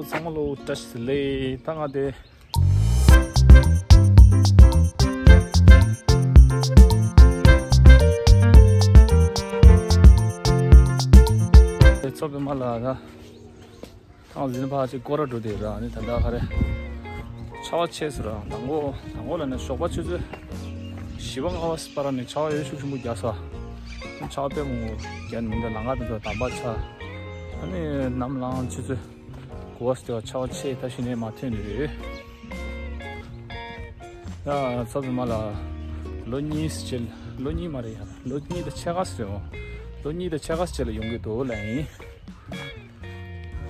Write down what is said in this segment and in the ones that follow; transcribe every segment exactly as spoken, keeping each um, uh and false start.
ཚང་མ་ལོ་བཀྲ་ཤིས་བདེ་ལེགས། ད་ང་དེ། ཚོ་པའི་མ་ལ་ད། ཐང་ཟིན་ཕ་ཅིག་སྐོར་ར་འགྲོ་དེ་ར་ནི་ད་ལྟ་ག་རེ། ཆར་པ་ཆེ་སོང་ར། དང་པོ་དང་པོ་ལ་ནི་ཞོགས་པ་ཆུ་ཚོད་བཞི་པ་ལྔ་པ་བར་ལ་ནི་ཆར་པ་ཡོད་ཤུགས་ཆེན་པོ་རྒྱག་ས། ཆར་པ་དཔེ་མང་པོ་རྒྱག་མི་འདུག་ལམ་ཁ་དེ་ཚོ་དམ་པ་ཆགས། ཨ་ནི་ནམ་ལངས་ཆུ་ཚོད་དགུ་པ་ཙམ་དེ་བ་ཆར་པ་ཆེ་ད་གཞི་ནས་མ་ཐོན་ནི་རེད། ཡ་ཚོ་པའི་མ་ལ་ལོ་གཉིས་ཕྱིན། ལོ་གཉིས་མ་རེད་ཡ། ལོ་གཉིས་དང་ཕྱེད་ཀ་ཙམ་རེད་འོ། ལོ་གཉིས་དང་ཕྱེད་ཀ་ཙམ་ལ་ཡོང་གི་འདུག་ལབ་ཡིན།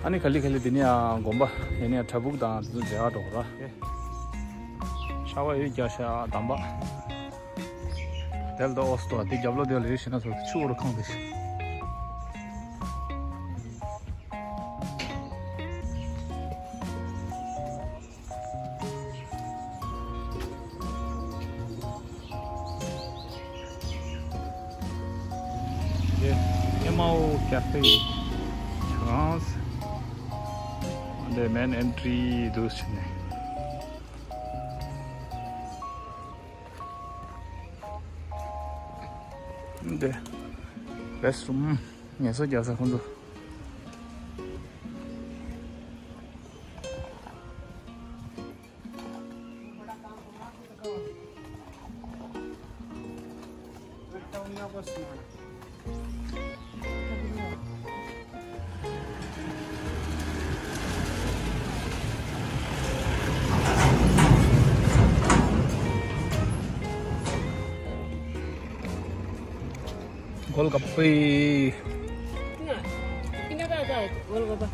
ཨ་ནི་ག་ལེ་ག་ལེ་འདི་ནས་ཡང་དགོན་པ་ཡིན་ནའི་བྲག་ཕུག་དང་དེ་ཚོ་མཇལ་ག་འགྲོ་གི་ར། ཆར་པ་ཡོད་རྒྱག་ཤག་དམ་པ། དེ་ལ་ད་ཨོ་སྟོ་དེ་རྒྱབ་ལོགས་དེ་ལ་ཡོད་ཤེ་ན་ཚོ་ཆུ་བོ་རུ་ཁེངས་ཏེ་ཤག་འདི་ཨེ་མའོ་ཀ་ཧྥེ་ཆགས། འདི་མེན་ཨེན་ཊི་རི་འདུག་ཕྱི་ནས། འདི་རེ་སི་ཊི་རུམ། ངལ་གསོ་རྒྱག་ས་ཁོང་ཚོ། गोलगप्पे। कितने का आता है गोलगप्पा?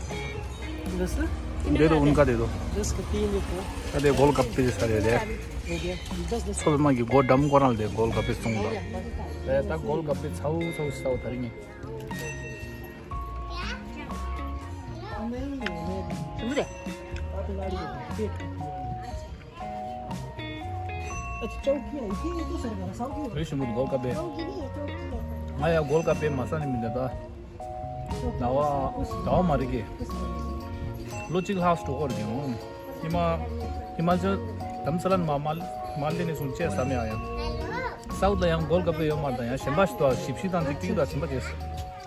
दस का? कितने दे का दो, आता है? उनका दे दो। दस का तीन रुपये। अरे, गोलगप्पे जैसा दे दे। हो गया। दस, दस। सब मांगी, गो डम को ना दे, गोलगप्पे सूंगा। हो गया। ए, ता गोलगप्पे छाऊ, छाऊ, छाऊ धरेंगे। समझे? अच्छा, चौकी है, ये तो सर का, साउथ की। वे शिमुत गोलगप्पे। चौकी नहीं है, चौकी है। हाँ यार, गोलगप्पे मसाले मिलता था। दवा, दवा मार के। ལོ་གཅིག་ལྷག་སྤྲོ་འཁོར་གྱི་འོང་། ཉི་མ། ཧི་མ་ཅལ། དྷ་རམ་ས་ལ་མ་མ་མ་ལེ་ནས་སོང་ཅེས་བསམ་ཡ་ཡང་། སའུ་ཐ་ལ་ཡང་གོལ་ག་པེ་ཡོད་མ་རེད་ད། ཡང་གཞན་པ་ཞིག་ཏུ་ཞིབ་ཞིབ་དང་ཏིག་ཏིག་དང་ཞིམ་པ་བྱས།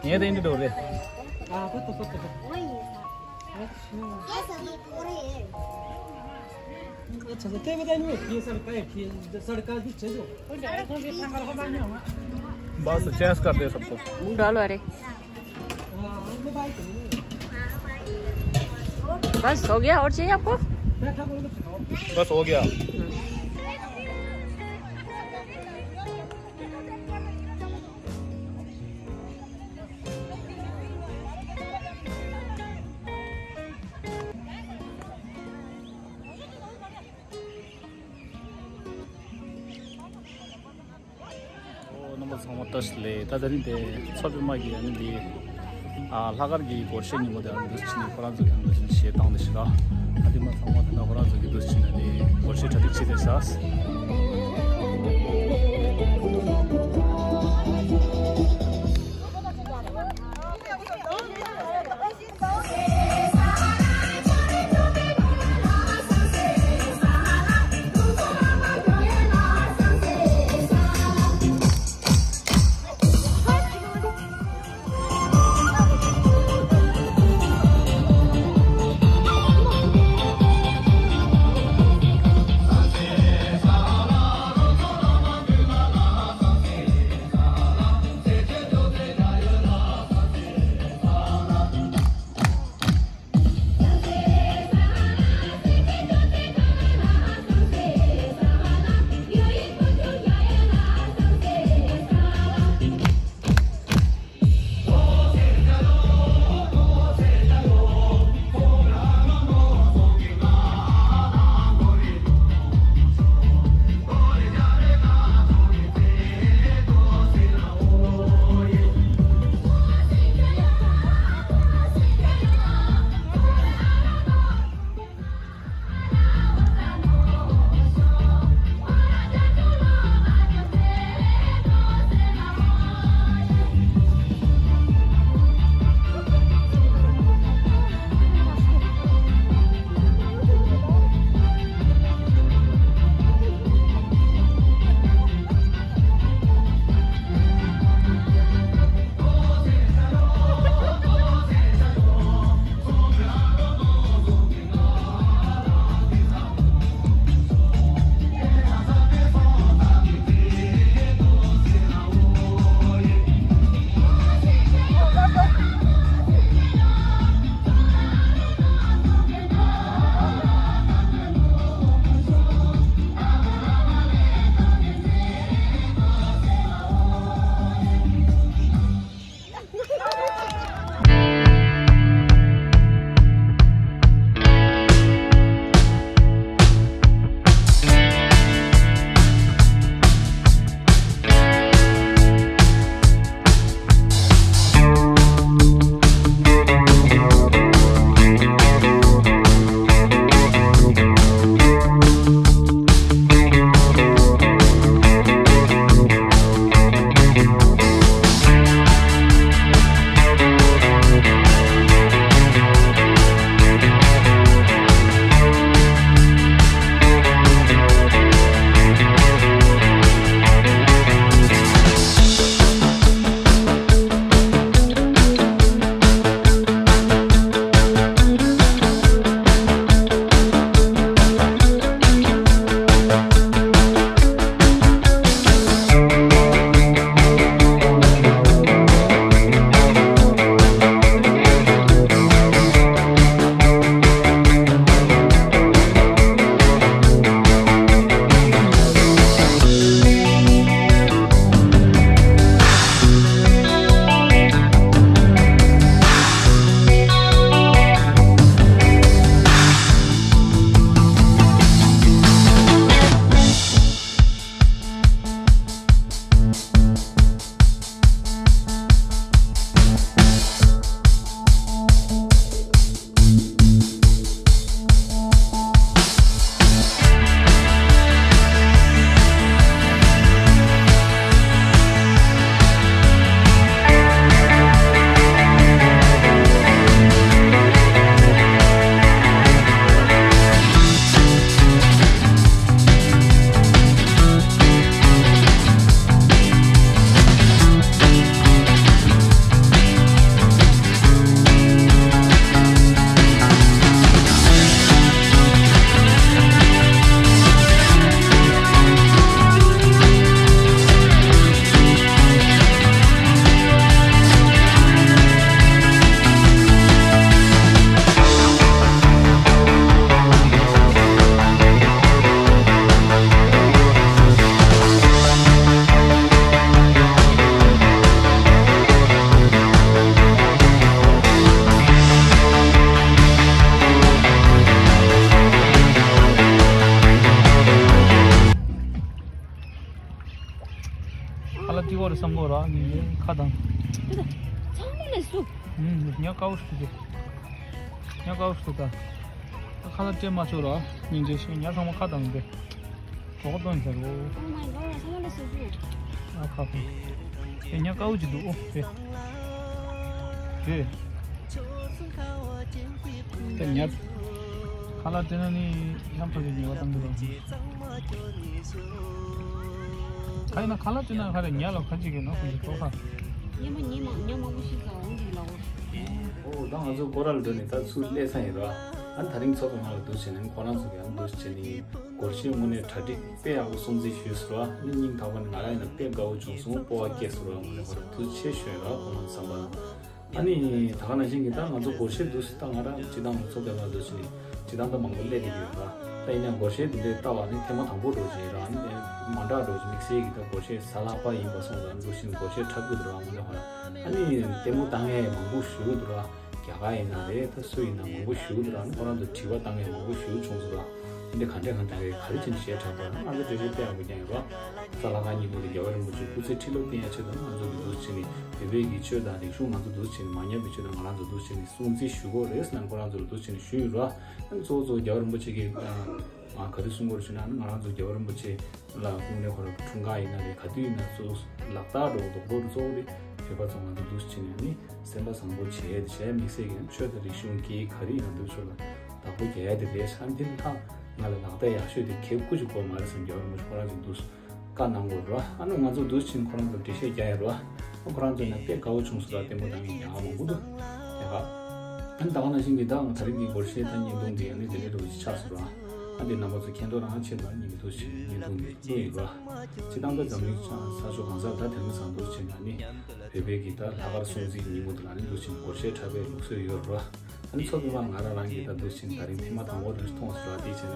ངས་དེ་འདྲ་འགྲོ་རེད། बस चेस कर दे सबको। डॉल वाले। बस हो गया, और चाहिए आपको? बस हो गया। ཨོ། རྣམ་པ་ཚང་མ་བཀྲ་ཤིས་བདེ་ལེགས། ད་དེ་རིང་དེ་ཚོ་པའི་མ་གི་ཨ་ནི་འདི། ཨ། ལྷག་དཀར་གྱི་སྒོར་གཞས་ཉིན་མོ་དེ་ཨ་ནི་འདི་ཕྱིན་ནས་ཁོ་རང་ཚོ་གི་ཨ་ནི་འདི་གཞས་བཏང་དེ་ཞིག་ལ། ཨ་དེ་མ་ཚང་མ་དེ་ན་ཁོ་རང་ཚོ་གི་འདི་ཕྱིན་ནས་ནི་སྒོར་གཞས་གྲ་སྒྲིག་བྱེད་དེ་ཤག་ཀོ་རེ་བསམ་གོ་ར་ཉིན་རེ་ཁ་དང་། ཚང་མ་ལས་སུ། ཉ་ཀའུ་ཤུ་ཏེ། ཉ་ཀའུ་ཤུ་ཏེ། ཁ་ལ་སྤྲད་མ་ཆོག་ར། ཉིན་རེ་ཞིག་ཉ་ཚང་མ་ཁ་དང་སྟེ། གྲོགས་སྟོན་ཟེར་རོ། Oh my god, ཚང་མ་ལས་སུ་སུ། ཨ་ཁ་ཁ། དེ་ཉ་ཀའུ་ཅི་འདུག་ཨོ་དེ། དེ། དེ་ཉ། ཁ་ལག་སྤྲད་ན་ནི་ཡང་ཕ་གི་ཉེས་པ་བཏང་གི་རེད། ཁ་ཡིན་ན་ཁ་ལག་སྤྲད་ན་ཁ་རེ་ཉ་ལ་ཁ་ཅིག་གི་ནང་ཁོ་ཚོ་ཁ། ཉ་མ་ཉ་མ་ཉ་མང་པོ་ཞིག་ཟ་འོང་གི་ལ་འོ། ཨོ་ད་ང་ཚོ་སྐོར་ར་ལ་འགྲོ་ནས་ད་ཚུར་སླེབས་ས་ཡིན་ར། ཨ་ད་རིང་ཚོགས་པའི་ནང་ལ་འདུག་བྱས་ནས་ཁོ་རང་ཚོ་གི་ཨ་འདུག་བྱས་ནས་སྒོར་གཞས་དངོས་གནས་གྲ་སྒྲིག་དཔེ་ཡག་པོ་སྲུང་བརྩི་ཞུས་སོང་ར། ཨ་ནི་སྙིང་ཐག་པ་ནས་ང་རང་ཡིན་ན་དཔེ་དགའ་བོ་བྱུང་སོང་། སྤོབས་པ་སྐྱེས་སོང་ར། དངོས་གནས་ཁོ་རང་ཐུགས་རྗེ་ཆེ་ཞུ་ཡ་ར་ཁོ་རང་བསམ་པ་ལ། ཨ་ནི་ད་ག་ནང་བཞིན་གྱི་ད་ང་ཚོ་སྒོར་གཞས་འདུག་ད་ང་རང་སྤྱི་བཏང་ཚོགས་པའི་ནང་འདུག་ཕྱིན་ནས་སྤྱི་བཏང་ད་མང་པོ་སླེབས་ཀྱི་ཡོད་ལ། ད་ཡིན་ཡང་སྒོར་གཞས་འདི་འདྲའི་ལྟ་བ་ནི་ཐེངས་མ་དང་པོ་འགྲོ་བྱས་ར། ཨ་ནི་མ་འདྲ་འགྲོ་བྱས་དམིགས་བསལ་གྱི་ད་སྒོར་གཞས་གཟའ་ལྷག་པ་ཡིན་པ་སོང་ཙང་འདུག་ཕྱིན་སྒོར་གཞས་འཁྲབ་ཀྱི་འདུག་ར། ང་ཚོ་ཧོ་ར་ཨ་ནི་ལྟད་མོ་ལྟ་མཁན་མང་པོ་ཞིག་འདུག་ར། རྒྱ་གར་ཡིན་ན་རེད། ད་སུ་ཡིན་ན་མང་པོ་ཞིག་འདུག་ར། ཨ་ནི་ཁོ་རང་ཚོ་དྲི་བ་བཏང་མཁན་མང་པོ་ཞིག་བྱུང་སོང་ར། འདི་ག་འདྲས་ག་འདྲས་རེད། ག་རེ་བྱས་ནས་གཞས་འཁྲབ་པ་ང་ཚོ་འགྲེལ་བཤད་དཔེ་ཡག་པོ་རྒྱག་ཡོད་པ། གཟའ་ལྷག་པ་ཉིན་མོ་དེ་རྒྱལ་བ་རིན་པོ་ཆེ་སྐུ་ཚེ་ཁྲི་ལོ་བརྟན་ཡ་ཆེད་དུ་ང་ཚོ་གི་འདུག་བྱས་ནས་བོད་པའི་གི་ཆོས་དང་རིག་གཞུང་ང་ཚོ་འདུག་བྱས་ནས་མ་ཉམས་པའི་ཆེད་དུ་ང་རང་ཚོ་འདུག་བྱས་ནས་སྲུང་བརྩི་ཞུ་དགོས་རེད་ཟེར་ནས་ཁོ་རང་ཚོ་ལ་འདུག་བྱས་ནས་ཞུས་ཡོད་ར། ཨ་ནི་གཙོ་བོ་གཙོ་བོ་རྒྱལ་བ་རིན་པོ་ཆེ་གི་ང་ག་རེ་གསུང་དགོས་རེད་ཞུ་ན། ཨ་ནི་ང་རང་ཚོ་རྒྱལ་བ་རིན་པོ་ཆེ་ལ་དངོས་གནས་ཁོ་རང་འཁྲུངས་སྐར་ཡིན་ན་རེད། ག་དུས་ཡིན་ན་གཙོ་བོ་ལག་རྟགས་འགྲོ་རྡོག་རྡོག་གཙོ་བོ་རེད། བོད་པ་ཚོ་ང་ཚོ་འདུག་བྱས་ནས་ཨ་ནི་སེམས་པ་བཟང་པོ་བྱས་ཏེ་བྱས་དམིགས་བསལ་གྱི་ཆོས་དང་རིག་གཞུང་གི་ག་རེ་ཡིན་ན་འདུག་ཆོས་ལ་བདག་པོ་རྒྱག་ཡ་དེ་རེད། ཨ་ནི་དེ་ལྷག་ང་ལ་ལག་རྟགས་ཡག་ཤོས་དེ་ཁེབས་སྐུ་ཅིག་དགོས་མ་རེད་བསམ། རྒྱལ་བ་རིན་པོ་ཆེ་ཁོ་རང་ཚོ་འདུག་བཀའ་གནང་དགོས་ར། ཨ་ནི་ང་ཚོ་འདུག་ཕྱིན་ཁོ་རང་ཚོ་འགྲེལ་བཤད་རྒྱག་ཡ་ར། ཨ་ཁོ་རང་ཚོ་ནང་དཔེ་དགའ་བོ་བྱུང་སོང་ར། ལྟད་མོ་ལྟ་མཁན་ཡག་མང་པོ་འདུག་ཡ་ག་ཨ་ནི་ད་ག་ནང་བཞིན་གྱི་ད་ང་ད་རིང་གི་སྒོར་གཞས་དང་བརྙན་ཐུང་འདི་ཨ་ནི་དེ་འདྲའི་འདྲ་བོ་ཞིག་ཆགས་སོང་ར། ཨ་འདི་རྣམ་པ་ཚོ་མཁྱེན་རྟོགས་རང་ཆེད་དུ་ཨ་ནི་འདུག་ཕྱིན་བརྙན་ཐུང་འདི་བླུགས་ཡིན་ར། སྤྱི་བཏང་ད་འཛམ་གླིང་ས་ཕྱོགས་གང་སར་ད་དེ་མི་ཚང་འདུག་ཕྱིན་ཨ་ནི་བོད་པའི་གི་ད་ལྷག་དཀར་སྲུང་བརྩིའི་ཉིན་མོ་འདི་ལ་ཨ་ནི་འདུག་ཕྱིན་སྒོར་གཞས་འཁྲབ་པའི་ལུགས་སྲོལ་ཡོད་ར། ཨ་ནི་ཚོགས་པའི་བར་ང་རང་རང་གིས་ད་འདུག་ཕྱིན་ད་རིང་ཐེངས་མ་དང་པོ་རེད་མཐོང་སོང་ར། དེ་བྱས་ནས་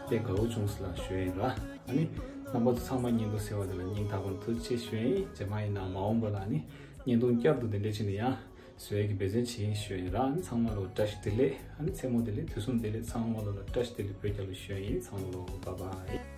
དཔེ་དགའ་བོ་བྱུང་སོང་ལ་ཞུ་ཡིན་ར། ཨ་ནི་རྣམ་པ་ཚོ་ཚང་མ་བརྙན་ཐུང་གཟིགས་པ་དེ་ལ་སྙིང་ཐག་པ་ནས་ཐུགས་རྗེ་ཆེ་ཞུ་ཡིན། རྗེས་མ་ཡིན་ན་མ་འོངས་པ་ལ་ཨ་ནི་བརྙན་ཐུང་བསྐྱར་དུ་དེ་འདྲས་བྱས་ནས་ཡང་བཟོ་ཡས་ཀྱི་འབད་བརྩོན་བྱེད་ཡིན་ཞུ་ཡིན་ར། ཨ་ནི་ཚང་མ་ལ་བཀྲ་ཤིས་བདེ་ལེགས། ཨ་ནི་མཚན་མོ་བདེ་ལེགས། དུས་གསུམ་བདེ་ལེགས། ཚང་མ་ལ་བཀྲ་ཤིས་བདེ་ལེགས། བོད་རྒྱལ་ལོ་ཞུ་ཡིན། ཚང་མ་ལ་བཱའི་བཱའི།